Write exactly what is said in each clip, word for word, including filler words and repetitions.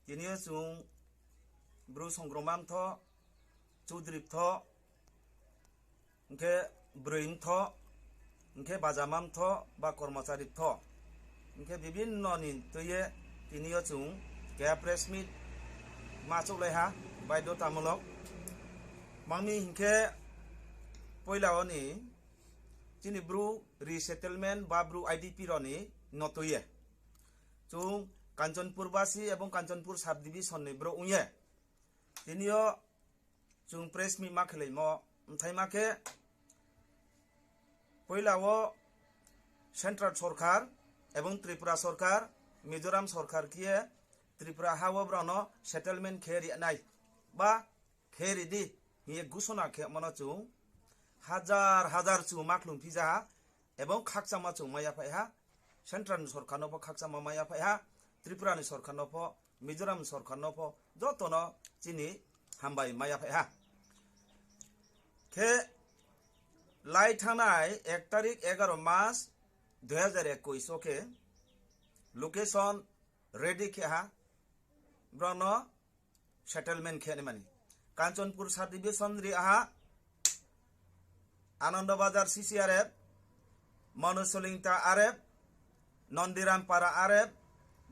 Tini yo chung Bru Songrongma Mthoh, Chudri Mthoh, hing khe Broi Mthoh, hing khe Bajama Mthoh ba Kormochari Mthoh, hing khe bibinno ni tui ye tini yo chung keha press meet ma chouhlai ha, baidyotamulok. Mang mi hing khe poila wo ni chini Bru resettlement ba Bru I D P rao ni no tui ye chung Kanchanpur basi ebong Kanchanpur subdivision ni brouh ong ye tini yo chung press meet ma khelaimo bthaima khe, poila wo central sorkar ebong Tripura sorkar, Mizoram sorkar khe ye Tripura ha wo brao no settlement khe ri nai ba khe ri di hing ye gusona khemo no chung hajar hajar chung ma khlum phi ja ha, ebong khakchangma chung mai ya phai ha. Central ni sorkar no pho khakchangma mai ya phai ha, Tripura ni sorkar no pho, Mizoram ni sorkar no pho, joto no chini hambai mai ya phai ha. Khe lai thanngnai ek tarik egaro mas dui hazar ekush wo khe location ready khe ha, brao no settlement khe naimani. Kanchanpur subdivision ri ha, Anando Bazar C C R F, Manu Solingta R F, Nondiram Para R F,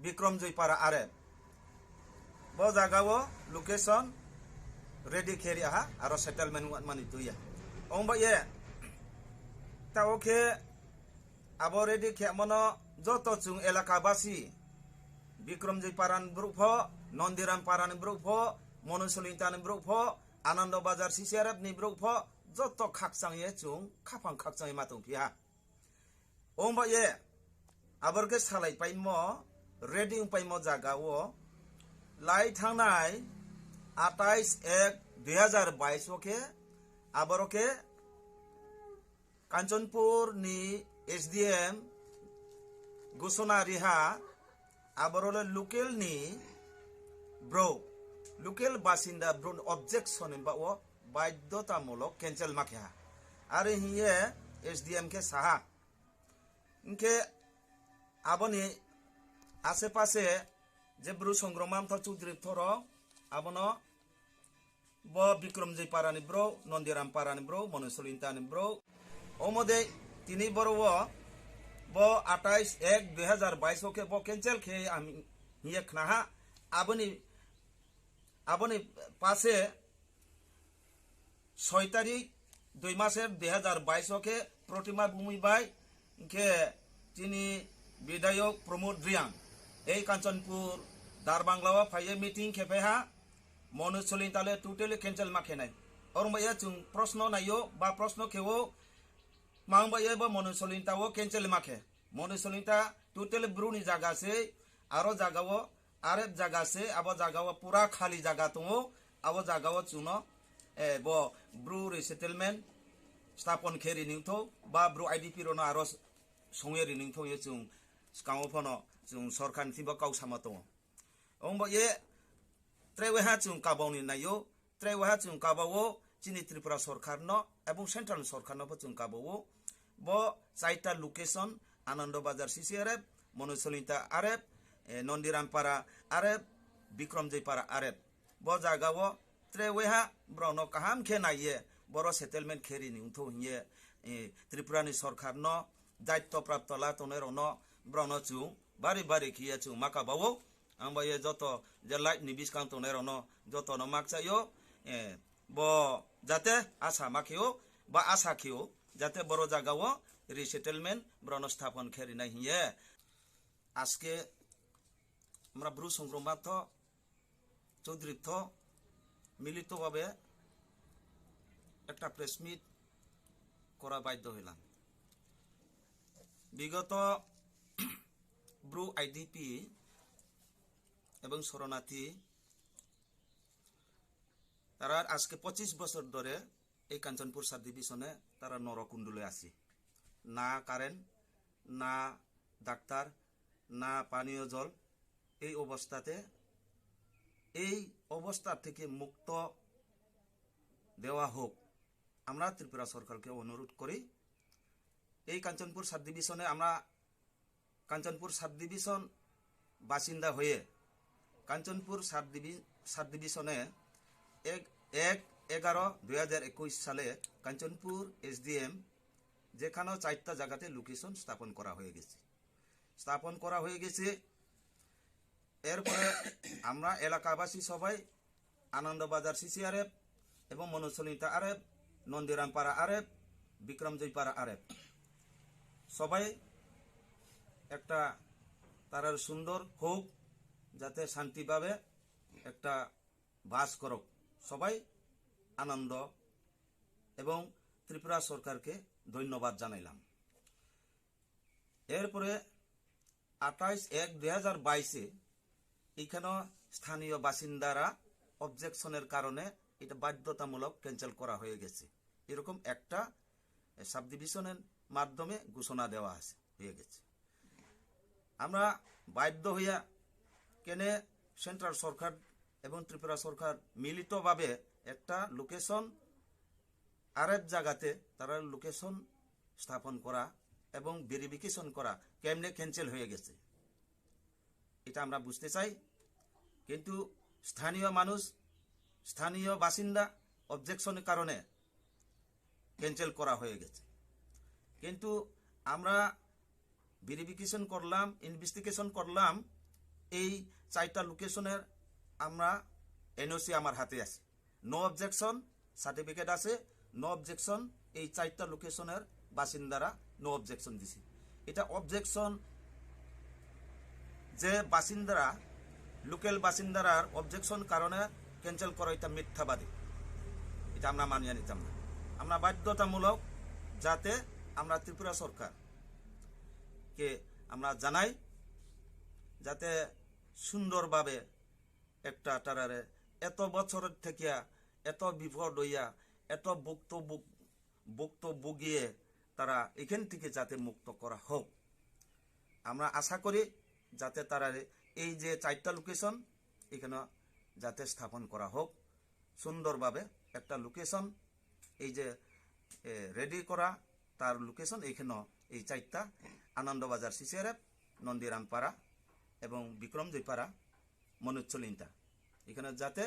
Bikramjoy Para R F. Bo zaga wo location ready khe ri ha, aro settlement ongmani tui ye. Ong ba ye, taoh wo khe abo ready khemo no joto chung elaka basi, Bikramjoy Para ni brouh pho, Nondiram Para ni brouh pho, Manu Solingta ni brouh pho, Anando Bazar C C R F ni brouh pho, joto khakchang ye chung khaphang khakchang ye ma tongphi ha. Ong ba ye, aboro khe salaipaimo, ready ongpaimo zaga wo, lai thanngnai atais ek dui hazar bais wo khe, aboro khe Kanchanpur ni S D M gusona ri ha, aboro le local ni brouh, local basinda brouh ni objection ni baoh wo baidyotamulok cancel ma khe ha. Are hing ye S D M khe sa ha. Hing khe abo ni asepase je Bru Songrongma Mthoh, Chudri Mthoh rao, abo no bo Bikramjoy Para ni brouh, Nondiram Para ni brouh, Manu Solingta ni brouh. Omo dei tini boro wo bo atais ek dui hazar bais wo khe bo cancel khe ang hing ye khna ha. Abo ni, abo ni pase soi tarik dui maser dui hazar bais wo khe Protima Bhumi bai, hing khe chini bidhayok Pramod Reang, ei Kanchanpur Darbangla wo phai ye meeting khe phai ha, Manu Solingta le totally cancel ma khe nai. Aro bai ye chung prosno nai ou, ba prosno khe ou, mang bai ye bo Manu Solingta wo cancel ma khe. Manu Solingta totally Bru ni zaga se, aro zaga wo, R F zaga se, abo zaga wo pura khali zaga tong ou, abo zaga wo chung no, eh, bo Bru resettlement sthapon khe ri ni ongthou, ba Bru I D P rao no aro song ye ri ni ongthou ye chung skang wo pho no chung sorkar ni thing bo kau samo tong ou. Ong ba ye, tre waiha chung kabau ni nai ou, tre waiha chung kabau ou, chini Tripura sorkar no, ebong central ni sorkar no pho chung kabau ou. Bo chaita location, Anando Bazar C C R F, Manu Solingta R F, eh, Nondiram Para R F, Bikramjoy Para R F. Bo zaga wo tre waiha brao no kaham khe nai ye, boro settlement khe ri ni ongthou hing ye, eh, Tripura ni sorkar no, daityo prapto la tongnai rao no, brao no chung bari bari khe ye chung ma kabau ou. Ang bai ye joto je live ni buskang tongnai rao no, joto no ma kchai ou, eh, bo jate asa ma khe ou, ba asa khe ou, jate boro zaga wo resettlement brao no sthapon khe ri nai hing ye. আজকে আমরা ব্রু সংগ্রাম মঞ্চ, চৌধুরী মঞ্চ মিলিতভাবে একটা press meet করা বাধ্য হইলাম। বিগত ব্রু আইডিপি এবং শরণার্থী তারা আজকে পঁচিশ বছর ধরে এই কাঞ্চনপুর সাব ডিভিশনে তারা নরকুণ্ডলে আছে। না কারেন্ট, না ডাক্তার, না পানীয় জল, এই অবস্থাতে, এই অবস্থা থেকে মুক্ত দেওয়া হোক। আমরা ত্রিপুরা সরকারকে অনুরোধ করি, এই কাঞ্চনপুর সাব ডিভিশনে আমরা কাঞ্চনপুর সাব ডিভিশন বাসিন্দা হয়ে কাঞ্চনপুর সাব ডিভি-, সাব ডিভিশনে এক, এক এগারো দুই হাজার একুশ সালে কাঞ্চনপুর এসডিএম যেখানে চারটা জায়গাতে লোকেশন স্থাপন করা হয়ে গেছে, স্থাপন করা হয়ে গেছে। এরপরে আমরা এলাকাবাসী সবাই আনন্দবাজার সিসিআরএফ এবং মনোসলিতা আরএফ, নন্দীরামপাড়া আরএফ, বিক্রমজয়পাড়া আরএফ সবাই একটা তারার সুন্দর হোক, যাতে শান্তিভাবে একটা বাস করুক, সবাই আনন্দ এবং ত্রিপুরা সরকারকে ধন্যবাদ জানাইলাম। এরপরে আঠাইশ এক দুই হাজার বাইশে এখানে স্থানীয় বাসিন্দারা অবজেকশনের কারণে এটা বাধ্যতামূলক ক্যান্সেল করা হয়ে গেছে, এরকম একটা সাব ডিভিশনের মাধ্যমে ঘোষণা দেওয়া আছে, হয়ে গেছে। আমরা বাধ্য হইয়া কেনে সেন্ট্রাল সরকার এবং ত্রিপুরা সরকার মিলিতভাবে একটা লোকেশন আরএফ জায়গাতে তারা লোকেশন স্থাপন করা এবং ভেরিফিকেশন করা কেমনে ক্যান্সেল হয়ে গেছে, এটা আমরা বুঝতে চাই। কিন্তু স্থানীয় মানুষ, স্থানীয় বাসিন্দা অবজেকশনের কারণে ক্যান্সেল করা হয়ে গেছে। কিন্তু আমরা ভেরিফিকেশন করলাম, ইনভেস্টিগেশন করলাম, এই চারটা লোকেশনের আমরা এনওসি আমার হাতে আছে, নো অবজেকশন সার্টিফিকেট আছে, নো অবজেকশন। এই চারটা লোকেশনের বাসিন্দারা নো অবজেকশন দিছে। এটা অবজেকশন যে বাসিন্দারা, লোকাল বাসিন্দারার অবজেকশন কারণে ক্যান্সেল করা, এটা মিথ্যাবাদী, এটা আমরা মানিয়া নিতাম না। আমরা বাধ্যতামূলক যাতে আমরা ত্রিপুরা সরকারকে আমরা জানাই যাতে সুন্দরভাবে একটা তারারে এত বছর থাকিয়া, এত বিপদ হইয়া, এত ভুক্ত ভুগ-, ভুক্ত ভুগিয়ে তারা এখান থেকে যাতে মুক্ত করা হোক। আমরা আশা করি যাতে তারারে এই যে চারটা লোকেশন এখানে যাতে স্থাপন করা হোক সুন্দরভাবে, একটা লোকেশন এই যে, এ, রেডি করা, তার লোকেশন এখানে এই চারটা, আনন্দবাজার সিসিআরএফ, নন্দীরামপাড়া এবং বিক্রমজয়পাড়া, মনোচ্ছলিন্তা। এখানে যাতে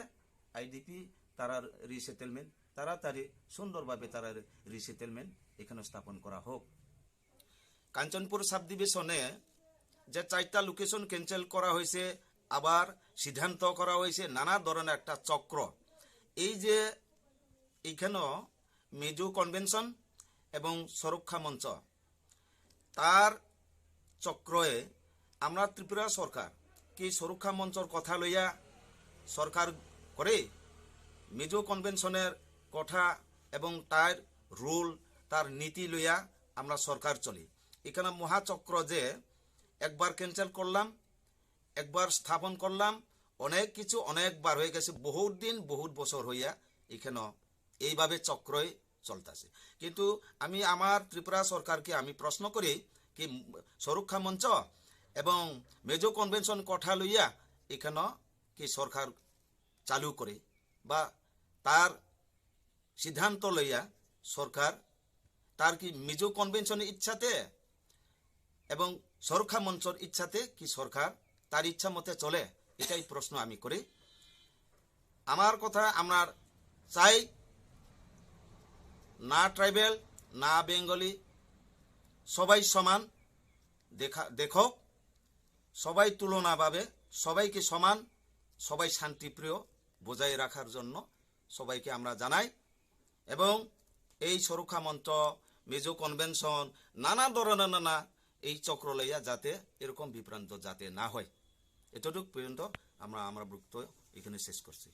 আইডিপি তারার রিসেটেলমেন্ট, তাড়াতাড়ি সুন্দরভাবে তারার রিসেটেলমেন্ট এখানে স্থাপন করা হোক। কাঞ্চনপুর সাব ডিভিশনে যে চারটা লোকেশন ক্যান্সেল করা হয়েছে, আবার সিদ্ধান্ত করা হয়েছে, নানা ধরনের একটা চক্র। এই যে এখানে মিজো কনভেনশন এবং সুরক্ষা মঞ্চ, তার চক্রয়ে আমরা ত্রিপুরা সরকার কি সুরক্ষা মঞ্চর কথা লইয়া সরকার করে, মিজো কনভেনশনের কথা এবং তার রুল, তার নীতি লইয়া আমরা সরকার চলি। এখানে মহাচক্র যে একবার ক্যান্সেল করলাম, একবার স্থাপন করলাম, অনেক কিছু অনেকবার হয়ে গেছে, বহুত দিন, বহুত বছর হইয়া এখানে এইভাবে চক্রই চলতেছে। কিন্তু আমি আমার ত্রিপুরা সরকারকে আমি প্রশ্ন করি কি সুরক্ষা মঞ্চ এবং মিজো কনভেনশন কথা লইয়া এখানে কি সরকার চালু করে বা তার সিদ্ধান্ত লইয়া সরকার তার কি মিজো কনভেনশনের ইচ্ছাতে এবং সুরক্ষা মঞ্চর ইচ্ছাতে কি সরকার তার ইচ্ছা মতে চলে? এটাই প্রশ্ন আমি করি। আমার কথা, আমরা চাই না ট্রাইবেল, না বেঙ্গলি, সবাই সমান দেখা, দেখো, সবাই তুলনাভাবে সবাইকে সমান, সবাই শান্তিপ্রিয় বজায় রাখার জন্য সবাইকে আমরা জানাই। এবং এই সুরক্ষা মঞ্চ, মিজো কনভেনশন, নানা ধরনের নানা এই চক্র লইয়া যাতে এরকম বিভ্রান্ত যাতে না হয়, এতটুকু পর্যন্ত আমরা, আমরা বক্তব্য এখানে শেষ করছি।